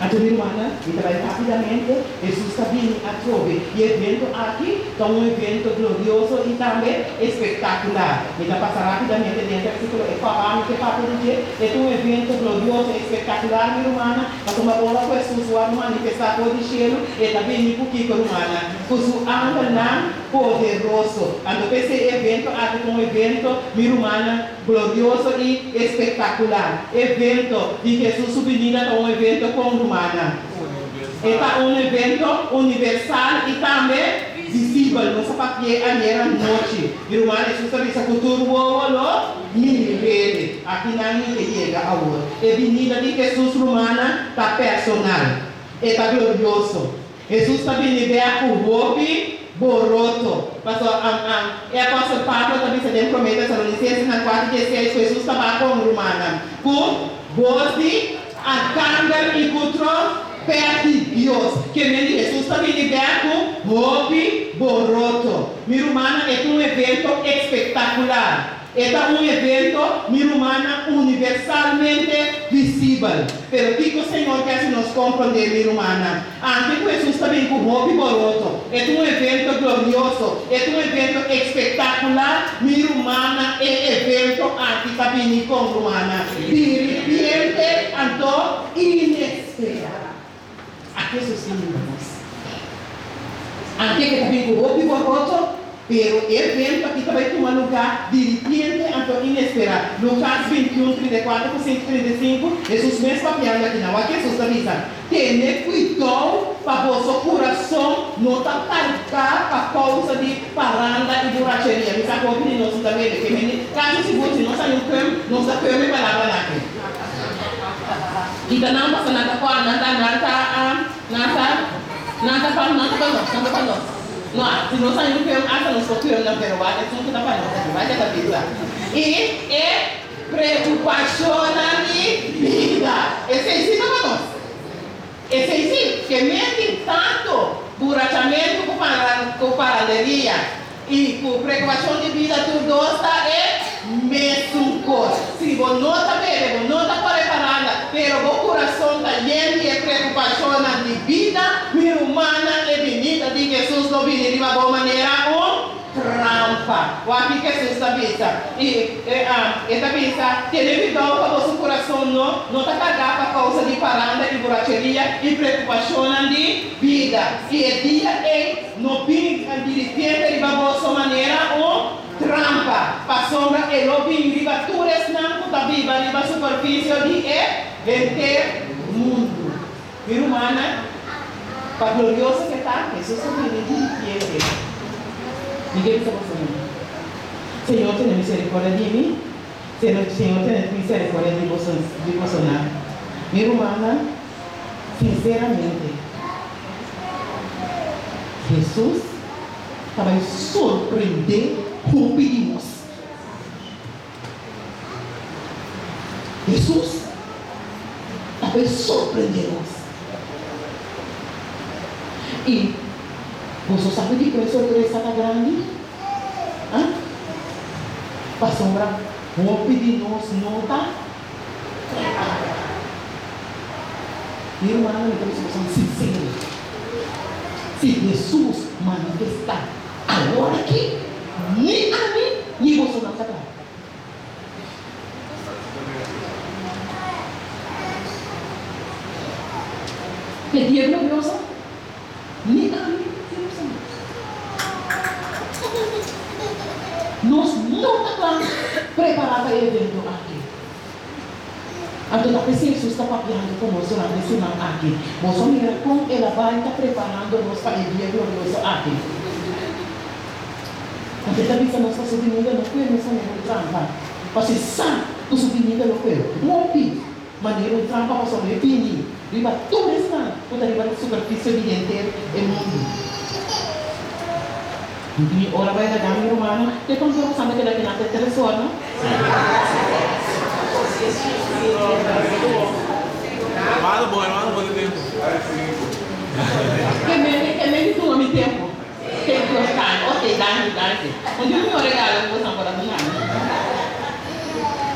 Anto mi rumannan, mi ta bai rápidamente, Hesus ta bini atrobe. I e evento aki ta un evento glorioso i tambe espektakular. Mi ta pasa rápidamente den e versíkulo e kòp ami ke papia di dje. E ta un evento glorioso i espektakular, mi rumannan, pasobra ora ku Hesus wòrdu manifestá for di shelu, e ta bini ku kiko, rumannan? Ku su angelnan poderoso. Anto p'esei e evento aki ta un evento, mi rumannan, Glorioso i espektakular. Evento di Hesus su binida ta un evento kon, rumannan? E ta un evento universal i tambe visibel. Nos a papi'é ayera nochi. Mi ruman, Hesus a bisa ku tur wowo lo mir'E. Aki nan mi ke yega awor. E binida di Hesus, rumannan, ta personal. E ta glorioso. Hesus ta bini bek ku hopi boroto. Pasobra am am e apòstel Pablo ta bisa den Promé Tesalonisensenan kuater dieseis ku Hesus ta ba kon rumannan ku bos di arkangel i ku trompèt di Dios. Ke men di Hesus ta bini bek ku hopi boroto. Mi rumannan e ta un evento espektakular. E ta un evento, mi rumannan, universalmente visibel. Pero kiko Señor ke hasi nos komprondé, mi rumannan? Anke ku Hesus ta bin ku hopi boroto, e ta un evento glorioso, e ta un evento espektakular, mi rumannan, e evento aki ta bini kon, rumannan? Diripiente, anto inesperá. Aki Hesus ta manda nos. Anke ke ta bin ku hopi boroto, pero e evento aki ta bai tuma lugá diripiente anto inesperá. Lukas 21, 34 ku 5, 35, Hesus mes papiando aki nan. Wak Hesus ta bisa, Tene kuidou pa boso kurason no ta kargá pa kousa di paranda i buracheria. Mi sa ku hopi di nos no ta bebe ke mende. Kasi sigur si nos a un kum, nos ta kum e palabranan aki. Kita nan pasa nan ta kua nan ta nan ta nan ta nan ta pa nan ta pa nos nan ta pa nos no si nos a un keum asa nos por keum nan pero wak esun ku ta pa nos aki wak e ta bisa i e preokupashonnan di bida esei si ta pa nos esei si ke men tin tantu burachamentu ku ku paranderia I ku preokupashon di bida tur dos ta e mesun kos. Si bo no ta bebe, bo no ta kore paranda, pero bo kurason ta yen di e preokupashonnan di bida, mi rumannan, e binida di Hesus lo bini riba bo manera un trampa. Wak ki Hesus ta bisa. I e ta bisa, Tene kuidou pa boso kurason no no ta kargá pa kousa di paranda i buracheria i preokupashonnan di bida. I e dia ei No bin diripiente riba boso manera un trampa, pasobra e lo bin riba tur esnan ku ta biba riba superfisio di e henter mundu. Mi rumannan, pa glorioso ke ta, Hesus a bini diripiente. Mi ke bisa boso mi, Señor tene misericordia di mi, Señor tene misericordia di boso, di bosonan. Mi rumannan, Sinceramente, Hesus ta bai sorprendé hopi di nos. Hesus ta bai sorprendé nos. I boso sabi dikon e sorpresa ta grandi? Ha? Pasobra hopi di nos no ta prepará. Mi rumannan, mi ta bisa boso sinsero, si Hesus manifestá awor aki, ni ami ni boso no ta kla. E dia glorioso, ni ami ni boso no. Nos no ta kla prepará pa e evento aki. Anto ta p'esei Hesus ta papiando ku nos durante e siman aki. Boso mira kon el a bai ta preparando nos pa e dia glorioso aki. Anto e ta bisa nos pa su binida no kue nos manera un trampa, pasobra e sa ku su binida lo kue hopi manera un trampa pasobra e bini riba tur esnan ku ta riba superfisio di henter e mundu. Mi ora bai laga mi rumannan te konta ku santa keda kinan te tresor no. Hermano bo, hermano bo di tempo. Ke mende ke mende tuma mi tempo. Te Dios danki. Ok danki danki. Un di mihor regalo ku bosan por a duna mi.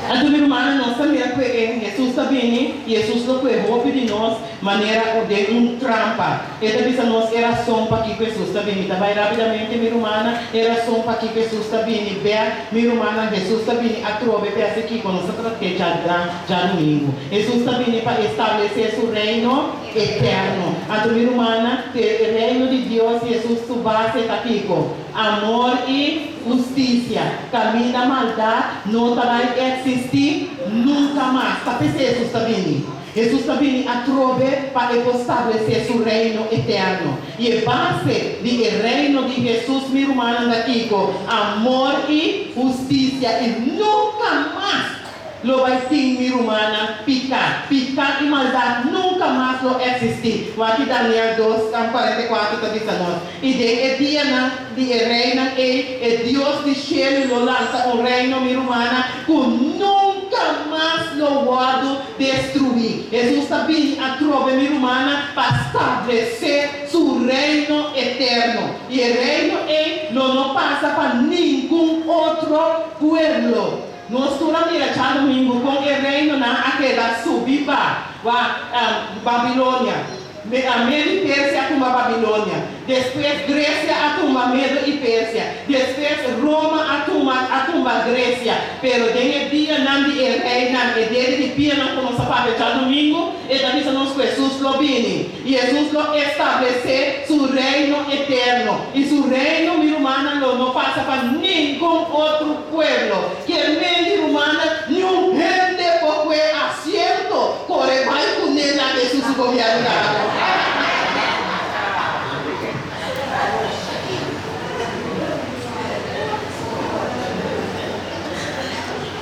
Anto mi rumannan nos ta mira ku e Hesus ta bini i Hesus lo kue hopi di nos manera den un trampa. E ta bisa nos e rason pakiko Hesus ta bini. Ta bai rapidamente, mi rumannan, e rason pakiko Hesus ta bini. Bea, mi rumannan, Hesus ta bini atrobe p'e hasi kiko? Nos ta trat'é dja djadumingu. Hesus ta bini pa establesé su reino eterno. Anto, mi rumannan, e reino di Dios, Hesus su base ta kiko? Amor i hustisia. Kaminda maldat no ta bai eksistí nunka mas. Ta p'esei Hesus ta bini. Hesus ta bini atrobe pa e por stablesé su reino eterno. I e base di e reino di Hesus, mi rumannan, ta kiko? Amor i hustisia. I nunka mas lo bai tin, mi rumannan, piká. Piká i maldat nunka mas lo eksistí. Wak Daniel dos, 44 ta bisa nos. I den e dianan di e reinan ei, e Dios di shelu lo lansa un reino, mi rumannan, ku nunka mas lo wòrdu destruí. Hesus ta bini atrobe, mi rumannan, pa stablesé su reino eterno. I e reino ei lo no pasa pa ningun otro pueblo. Nos tur a mira djadumingu kon e reinonan a keda subi pa Babilonia. Medo i Persia a tuma Babilonia. Despues Gresia a tuma Medo i Persia. Despues Roma a tuma a tumba Gresia. Pero den e dianan di e reinan, e dede di pianan ku nos a papia djadumingu, e ta bisa nos ku Hesus lo bini. I Hesus lo establesé su reino eterno. I su reino, mi rumannan, lo no pasa pa ningun otro pueblo. Kier men di rumannan, niun hende por kue asiento. Kore bai ku ne na Hesus su gobierno kaba.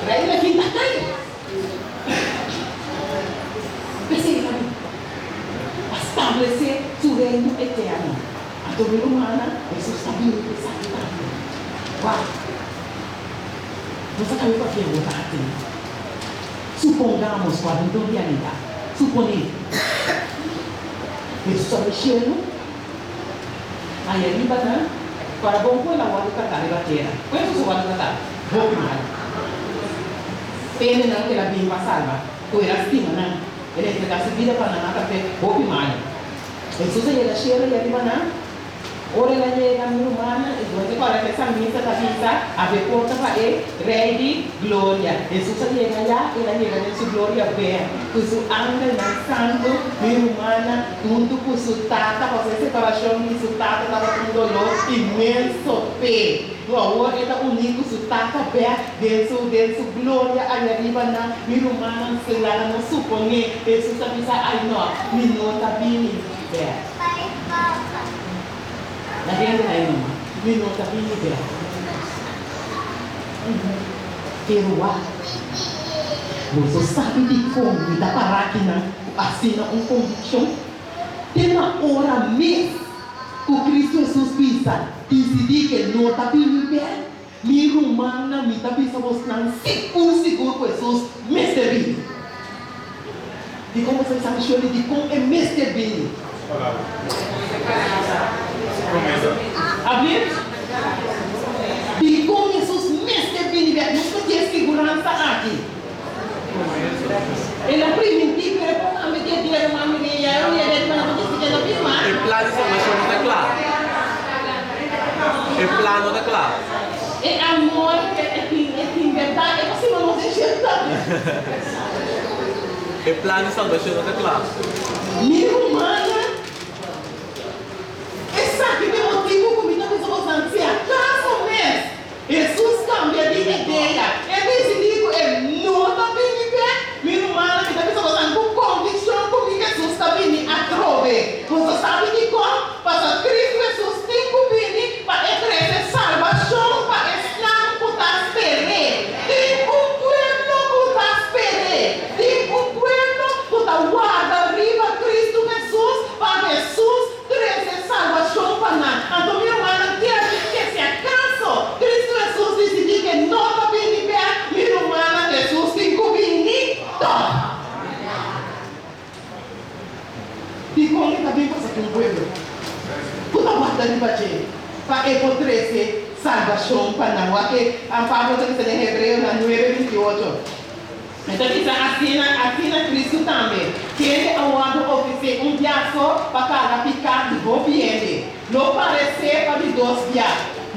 Reina kin ta kai. P'esei ta bin pa stablesé su reino eterno. Anto mi rumannan, Hesus ta bini ku esaki tambe. Wak, nos a kaba papia un ratu. Supongamos ku a bida un realidat. Suponé Hesus a bai shelu, aya riba nan, para bon ku el a wòrdu tratá riba tera. Kon Hesus a wòrdu tratá? Hopi mal. Pendenan ku el a bin pa salba, ku el a stima nan, el a entregá su bida pa nan, a trat'é hopi mal. Hesus a yega shelu aya riba nan. Ora el a yega, mi rumannan, e duende kòrda ku e salmista ta bisa, Abri e porta pa e Rei di Gloria. Hesus a yega ya, el a yega den su gloria bèk, ku su angelnan santu, mi rumannan, huntu ku su Tata, pasobra e separashon di su Tata tabata un doló inmenso p'e. No, awor e ta uní ku su Tata bèk den su den su gloria aya riba nan, mi rumannan, laga nos suponé, Hesus ta bisa, Ai no, mi no ta bini bèk. La hende na e numa, Mi no ta bini bek. Pero wak, boso sabi dikon mi ta para akinan ku asina un konvikshon? Te na ora mes ku Kristu Hesus bisa, Disidí ke no ta bini bek, mi rumannan, mi ta bisa bosnan sigur sigur ku Hesus mester bini. sa bisa mi Shirley dikon e mester bini? Alblieft? Dikon Hesus mester bini bèk? Nos no tin e siguransa aki. El a primintí, pero e por kambia di e dia, ruman Mireya. E un dia di mana bo disi ke no bin mas. E plan di salbashon no ta kla. E plan no ta kla. E amor ke e tin, e tin bèrdat, e ta stima nos den shelu tambe. E plan di salbashon no ta kla. Mi rumannan, esaki ta e motibu ku mi ta bisa boso, si akaso mes Hesus kambia di idea, e disidí ku e no ta bini bèk. Mi rumannan, mi ta bisa boso ku konvikshon ku mi Hesus ta bini atrobe. Boso sabi dikon? Pasobra Kristu Hesus tin ku bini pa e trese salbashon pa esnan ku ta sper'é. Tin un pueblo ku ta sper'é. Tin un pueblo ku ta warda riba Kristu Hesus pa Hesus Trese salbashon pa nan. Anto mi rumannan kier di ke si akaso Kristu Hesus disidí ke no ta bini bèk, mi rumannan Hesus tin ku bini tòg. Dikon e ta bin pasa ku un pueblo ku ta warda riba dje pa e por trese salbashon pa nan? Wak ke Pablo ta bisa den Hebreonan nuebe 28. E ta bisa asina, asina Kristu tambe, kende a wòrdu ofresé un bia so pa karga piká di hopi hende, lo paresé pa di dos bia,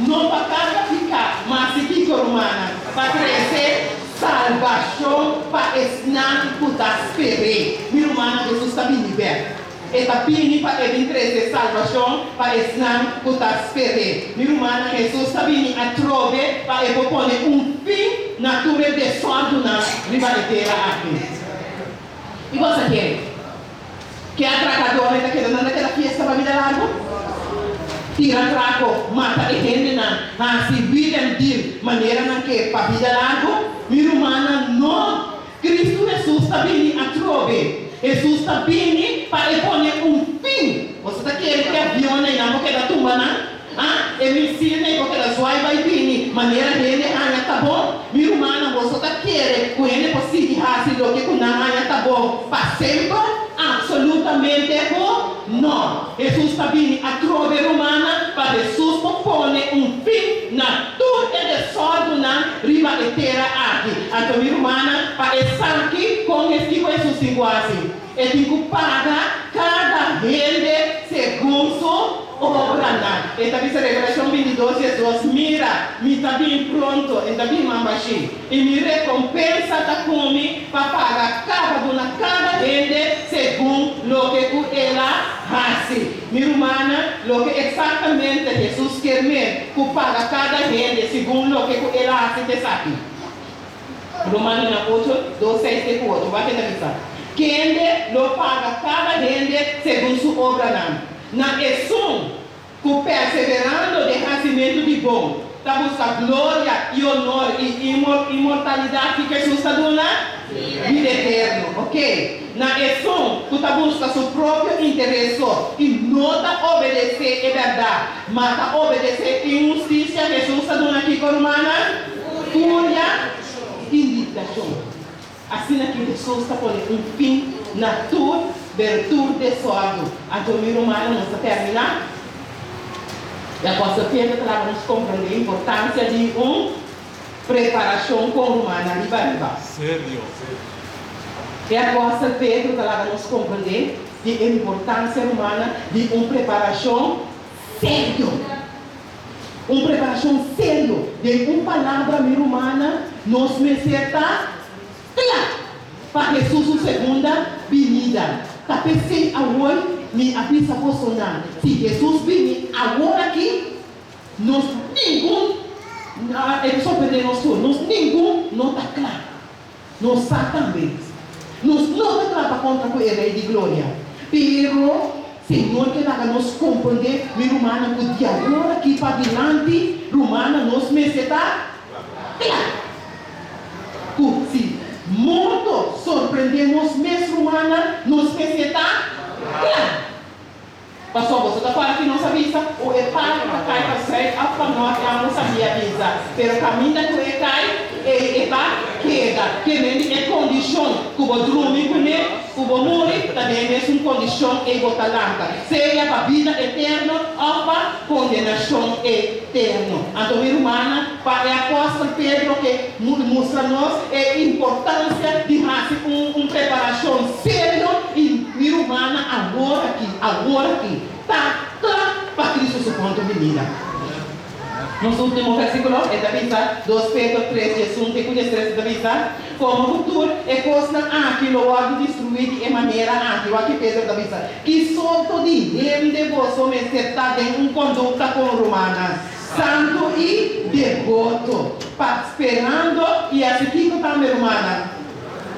no pa karga piká, ma si kiko, rumannan? Pa trese salbashon pa esnan ku ta sper'é. Mi rumannan, Hesus ta bini bèk. E ta bini pa e bin trese salbashon pa esnan ku ta sper'é. Mi rumannan, Hesus ta bini atrobe pa e por pone un fin na tur e desòrdunan riba e tera aki. I bo sa kere ke atrakadornan ta keda? Nan ta keda fiesta pa bida largu? Tira trako, mata e hendenan, hasi Willem deal manera nan ke pa bida largu? Mi rumannan, no! Kristu Hesus ta bini atrobe. Hesus ta bini pa e pone un fin. Boso ta kere ku e avionnan ei nan por keda tumba nan? Ah, e misilnan ei por keda zwai bai bini manera hende haña ta bon? Mi rumannan, boso ta kere ku hende por sigui hasi loke ku nan haña ta bon pa semper? Apsolutamente ku no! Hesus ta bini atrobe, rumannan, pa Hesus por pone un fin na tur e desòrdunan riba e tera aki. Anto mi rumannan, pa esaki, kon es kiko Hesus tin ku hasi? E tin ku paga kada hende segun su obranan. E ta bisa Revelashon 22, 12, Mira, mi ta bin pronto, e ta bin mambashi, i mi rekompensa ta ku mi pa paga kada duna kada hende segun loke ku el a hasi. Mi rumannan, loke eksaktamente Hesus kier men ku paga kada hende segun loke ku el a hasi ta esaki. Romanonan ocho, dos, seis te ku ocho, wak e ta bisa, Kende lo paga kada hende segun su obranan? Na esun ku perseverando den hasimentu di bon ta buska gloria i onor i inmortalidat ki Hesus ta duna? Bida eterno. Ok. Na esun ku ta buska su propio interes so i no ta obedesé e bèrdat, ma ta obedesé inhustisia, Hesus ta duna kiko, rumannan? Furia i indignashon. Asina ki Hesus ta pone un fin na tur pero tur desòrdu. Anto mi rumannan nos ta terminá. E apòstel Pedro ta laga nos komprondé e importansia di un preparashon kon rumannan riba riba. Serio. E apòstel Pedro ta laga nos komprondé di e importansia rumannan di un preparashon serio. Un preparashon serio. Den un palabra, mi rumannan, nos mester ta kla pa Hesus su segunda binida. Ta p'esei awor mi a bisa bosonan, si Hesus bini awor aki, nos ningun, e ta sorprendé nos tur, nos ningun no ta kla. Nos sa tambe, nos no ta kla pa kontra ku e Rei di Gloria. Pero, Señor ke laga nos komprondé, mi rumannan, ku di awor aki padilanti, rumannan, nos mester ta kla ku si morto sorprendé nos mes, rumannan, nos mester ta kla. Pasobra boso ta para ki nos a bisa ku e palu ta kai pa zuid òf pa nort, ya nos sabia bisa. Pero kaminda ku e kai, ei e ta keda. Ke men di e kondishon ku bo drumi kuné, ku bo muri. opshon ei bo ta lanta, sea pa bida eterno òf pa kondenashon eterno. Anto mi rumannan, pa e apòstel Pedro ke mustra nos e importansia di hasi un un preparashon serio i mi rumannan awor aki, awor aki, ta kla pa Kristu su pronto binida. Nos último versíkulo, e ta bisa, Dos Pedro tres, diesun te ku diestres, e ta bisa, Komo ku tur e kosnan aki lo wòrdu destruí di e manera aki, wak ki Pedro ta bisa, ki sorto di hende boso mester ta den un kondukta kon rumannan, santu i deboto, pa sperando i hasi kiko tambe, rumannan?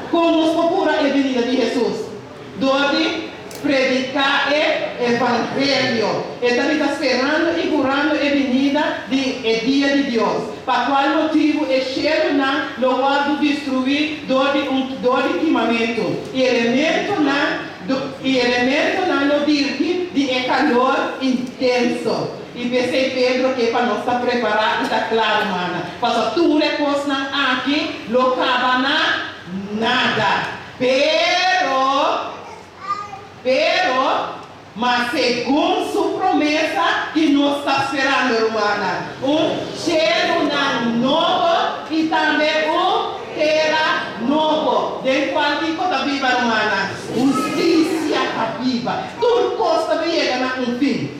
Kon nos por pura e binida di Hesus? Dor di prediká e evangelio, e ta bisa sperando i hurando e binida di e dia di Dios, pa kual motibu e shelunan lo wòrdu destruí dor di un dor di kimamentu, i elementonan i elementonan lo dirti di e kalor intenso. I p'esei Pedro ke pa nos ta prepará i ta kla, rumannan, pasobra tur e kosnan aki lo kaba na nada. Pero, pero, ma segun su promesa ki nos ta sperando, rumannan, un shelunan nobo i tambe un tera nobo, den kual kiko ta biba, rumannan? Hustisia ta biba. Tur kos ta bin yega na un fin.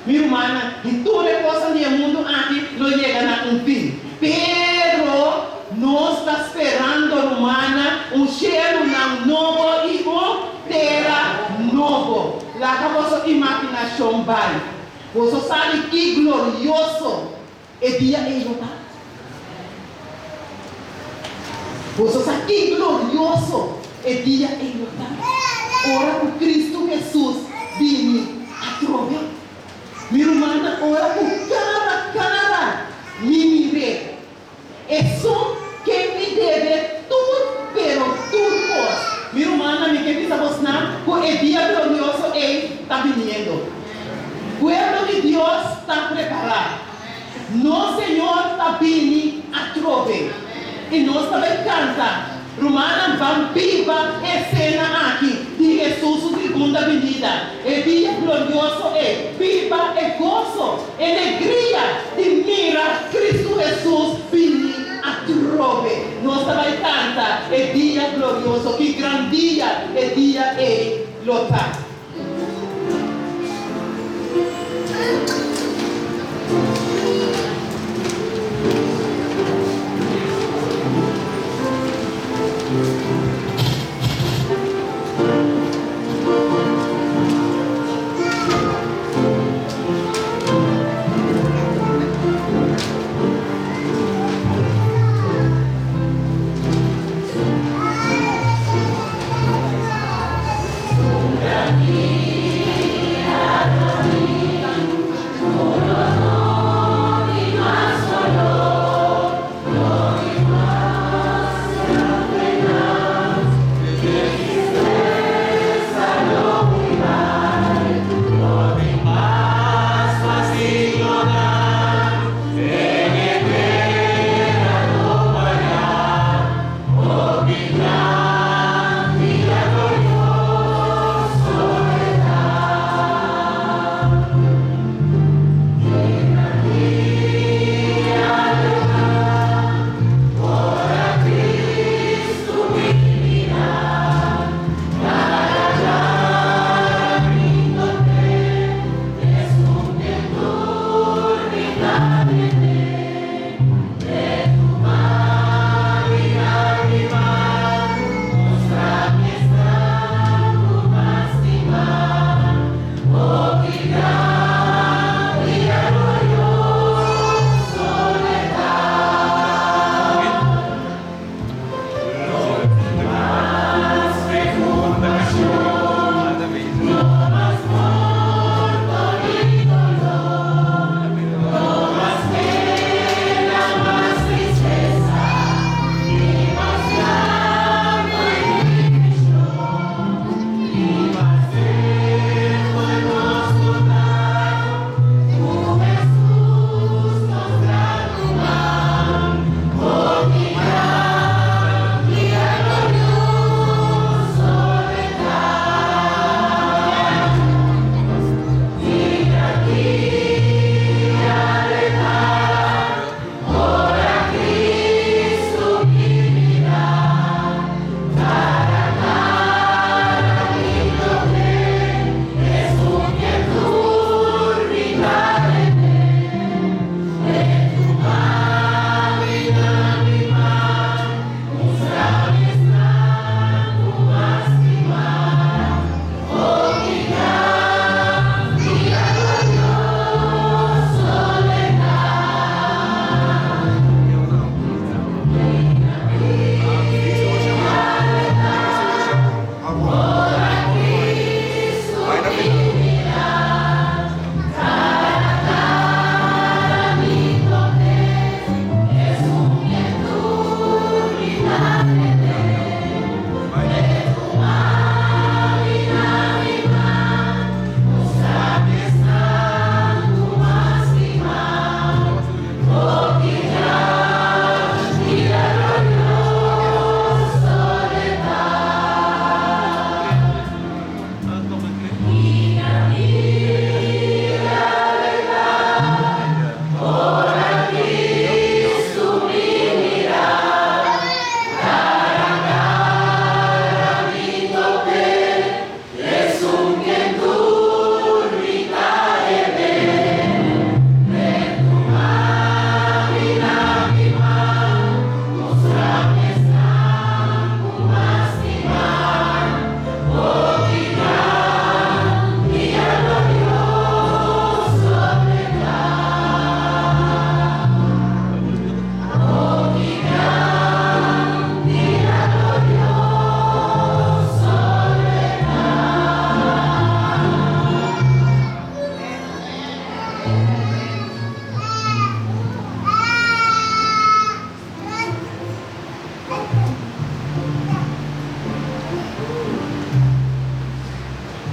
Mi rumannan, di tur e kosnan di e mundu aki lo yega na un fin. Pero nos ta sperando, rumannan, un shelunan nobo i un tera nobo. Laga boso imaginashon bai. Boso sabi ki glorioso e dia ei lo ta? Boso sa ki glorioso e dia ei lo ta ora ku Kristu Hesus bini atrobe? Mi rumannan, ora ku kara kara mi mir'é, esun ken mi debe tur pero tur kos. Mi rumannan, mi ke bisa bosnan ku e dia glorioso ei ta biniendo. Pueblo di Dios ta prepará. Nos Señor ta bini atrobe i nos ta bai kanta, Rumannan, ban biba e sena aki di Hesus su segunda binida, e dia glorioso ei. Biba e goso, e legria di mira Kristu Hesus bini atrobe. Nos ta bai kanta e dia glorioso, ki gran dia e dia ei lo ta.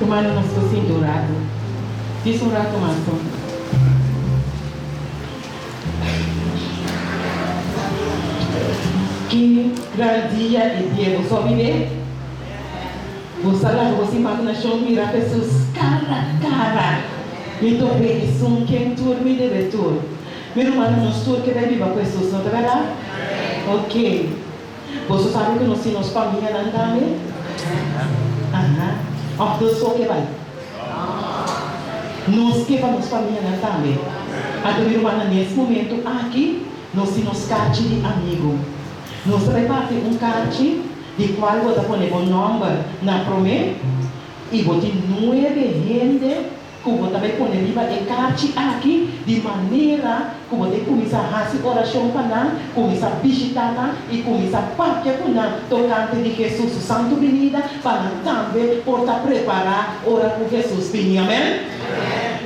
Rumannan nos por sinti un ratu. Djis un ratu mas so. Ki gran dia e dia bo so bib'é? Bo sa laga bo imaginashon mira Hesus kara kara. Mi top'é esun ken tur mi debe tur. Mi rumannan nos tur ke bai biba ku Hesus, no ta bèrdat? Oke. Boso sabi ku nos tin nos famianan tambe? Aha. Òf nos so ke bai? Nos ke pa nos famianan tambe. Anto mi rumannan, nes momentu aki nos tin nos karchi di amigu. Nos ta bai parti un karchi di kual bo ta pone bo nòmber na promé i bo tin nuebe hende ku bo ta bai pone riba e karchi aki di manera ku bo ta kuminsá hasi orashon pa nan, kuminsá bishitá nan i kuminsá papia ku nan tokante di Hesus su santu binida pa nan tambe por ta prepará ora ku Hesus bini. Amèn?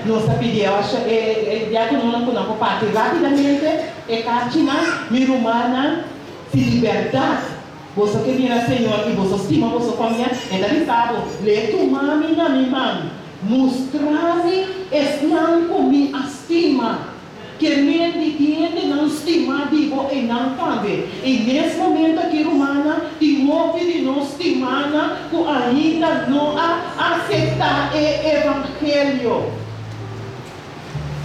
Nos ta pidi e osha e diakononan ku nan por parti rápidamente e karchinan. Mi rumannan, si di bèrdat Boso ke mira Señor i boso stima boso famia, e ta bisa bo, L'e tuma mi na mi man, mustra mi esnan ku mi a stima. Ke men di dientenan stima di bo einan tambe. I nes momento aki, rumannan, tin hopi di nos stimanan ku ainda no a aseptá e evangelio.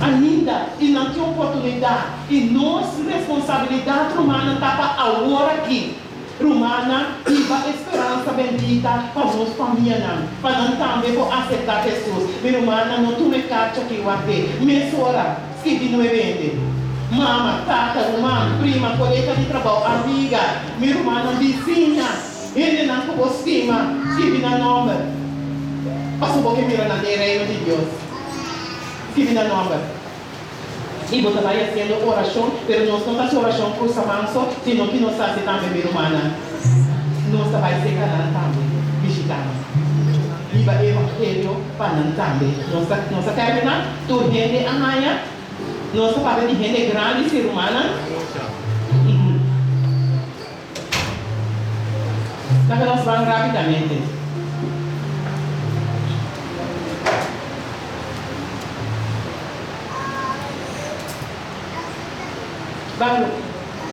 Ainda, i nan tin oportunidat. I nos responsabilidat, rumannan, ta pa awor aki, rumannan, hiba e speransa bendita pa nos famianan, pa nan tambe por aseptá Hesus. Mi rumannan, no tuma e karchi aki ward'é. Mesora, skibi nuebe hende, mama, tata, ruman, prima, kolega di trabou, amiga, mi rumannan, bisiña, hendenan ku bo stima, skibi nan nòmber, pasobra bo ke mira nan den e Reino di Dios. Skibi nan nòmber. I bo ta bai hasiendo orashon, pero nos no ta hasi orashon krusa man so, sino ki nos ta hasi tambe, mi rumannan? Nos ta bai serka nan tambe, bishitá nan. Hiba e evangelio pa nan tambe. Nos ta, nos a terminá, tur hende a haña. Nos ta papia di hende grandi, si, rumannan. Laga nos ban rápidamente. Ban.